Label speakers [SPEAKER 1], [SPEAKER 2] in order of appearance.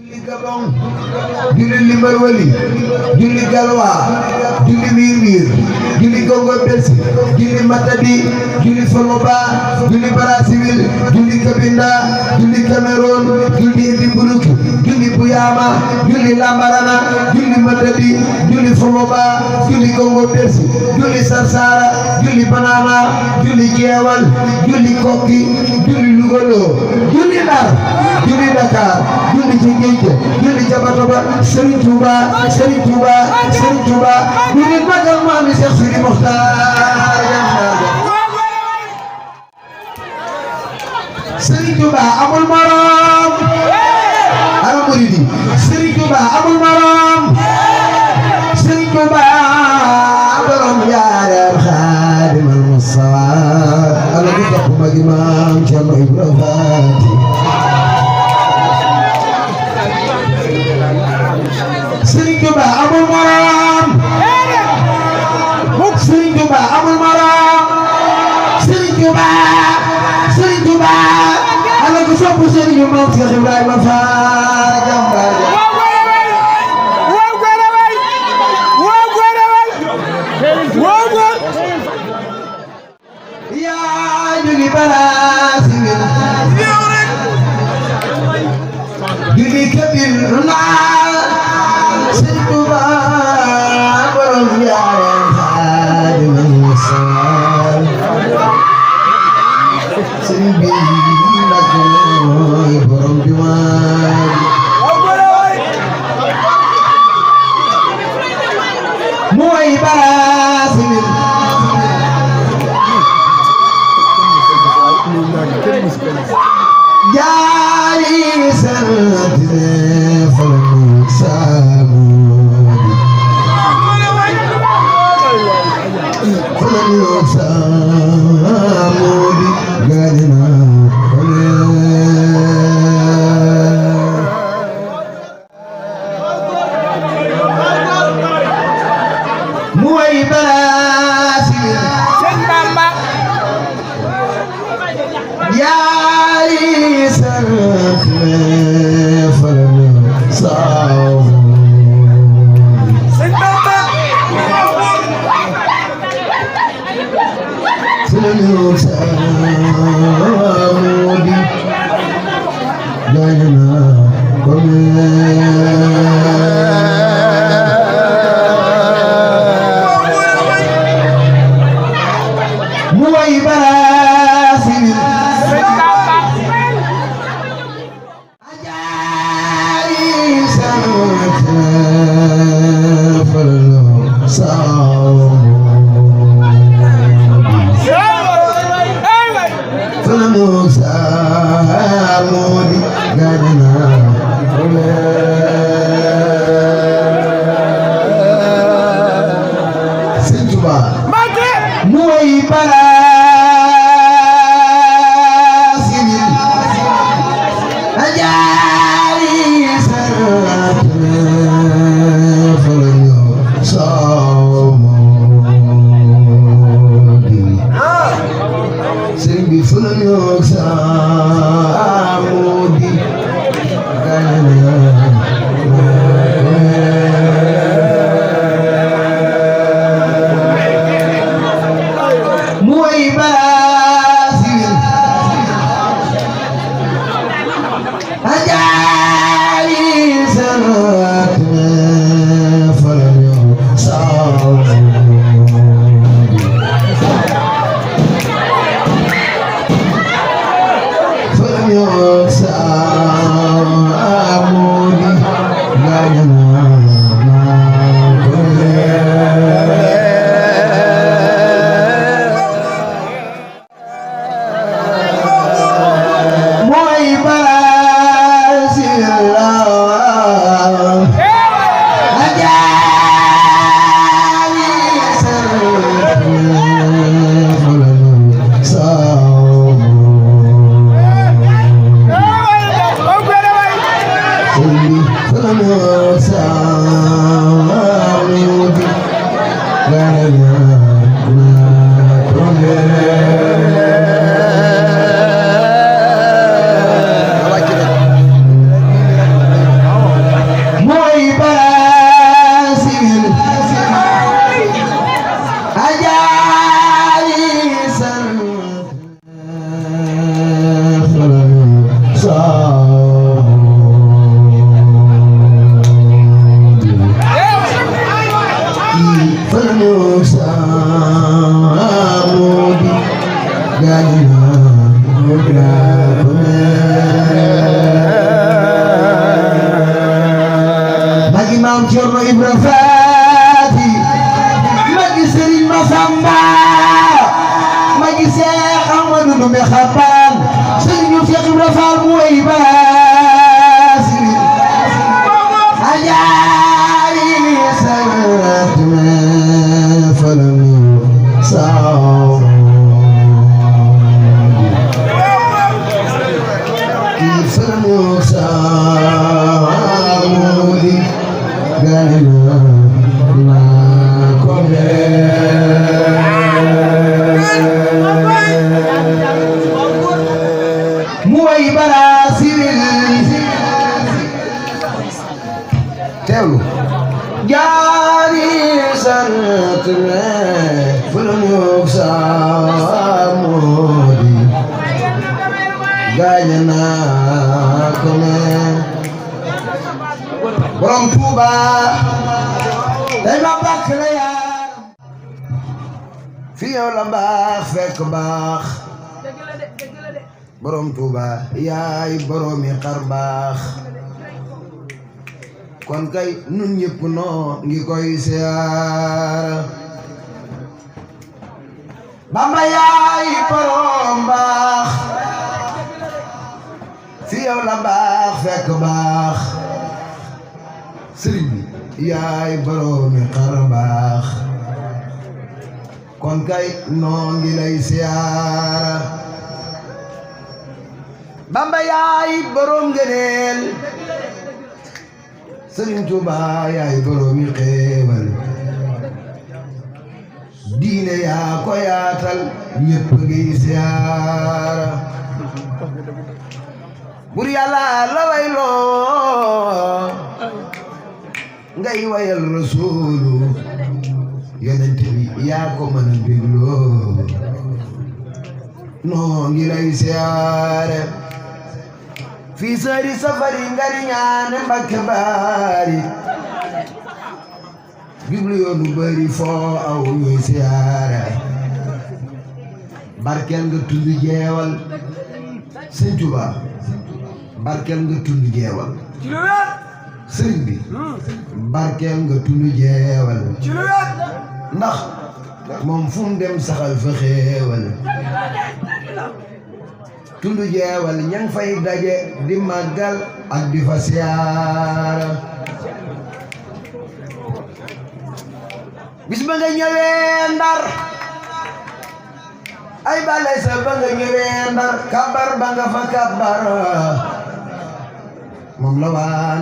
[SPEAKER 1] julli Gabon julli Limbarwali julli Galwa julli Wiir julli Congo Belsi julli Matadi julli Foloba julli Brazzaville julli Cabinda julli Cameroun julli Edinburgh julli Buyama julli Lambarana julli Matadi julli Foloba julli Congo Belsi julli Sarsara julli Banana julli Jeewal julli Kokki julli Lugolo julli Ndar julli Dakar julli ci géej julli Jabatoba Serigne Touba Serigne Touba Serigne Touba julli magal maami Cheikh Sidi Mokhtar Serigne Touba amul morom ana muridi Serigne Touba amul morom Serigne Touba borom yaaram Xaadimal Mustafa ala ko topp magi maam Cerno Ibrahima Serigne Touba amul morom Serigne Touba amul morom Serigne Touba ala ko sopp Serigne Maam Cheikh Ibrahima Fall jàmbaar yaa jógi Brazzaville jógi Cabinda Serigne Touba borom yaaram Xaadimal Mustafa Serigne bi nag mooy borom jumaa mooy Brazzaville jaari sant falanu saamudi falanu saamudi gaadina mooy Brazzaville yaari sant falanu saamudi falanu saamudi gaadina mooy Brazzaville ajaari sant falanu saamudi falanu saamudi gaadina Serigne Touba mooy Brazzaville ajaari sant falanu saamudi Serigne bi falanu saamudi gaadina mooy Brazzaville ajaari sant falanu saamudi falanu saamudi gaadina mooy Brazzaville ajaari sant falanu saamudi falanu saamudi gaadina me xabaan Sëriñ Cheikh Ibra Fall mooy baasiri ajaari sant me falami saw ki falami saw gana na kome mooy barasiril teewlu jaari sant me fulanu saamodi gana ko me borom Tuuba day ma bàkk la yaa fi yow la baax fekk baax borom Tuuba yaay boromi xar baax kon kay nun ñëpp noo ngi koy siyaara Bamba yaay borom baax fi yow la baax fekk baax sëriñ bi yaay boroomi xar baax kon kay noo ngi lay siyaara Bamba yaay boroom ngëneel Sëriñ Tuuba yaay boroomi xéewal diine yaa ko yaatal ñépp ngi siyaara bur Yàlla la wayloo ngay wayal Rasuulu yonent bi yaa ko mën a bégloo noo ngi lay siyaare fii sari safari ngari ñaane Mbakke baari jublu yoonu bari foo aw ñuy siyaare barkel nga tund jeewal Sëñ Tuuba barkel nga tund jeewal sëriñ bi barkeel nga tund jeewal ndax moom fu mu dem saxal fa xéewal tund jeewal ña ngi fay daje di màggal ak di fa siyaara bis ba nga ñëwee Ndar ay balay sa ba nga ñëwee Ndar kabar ba nga fa kabar moom la waan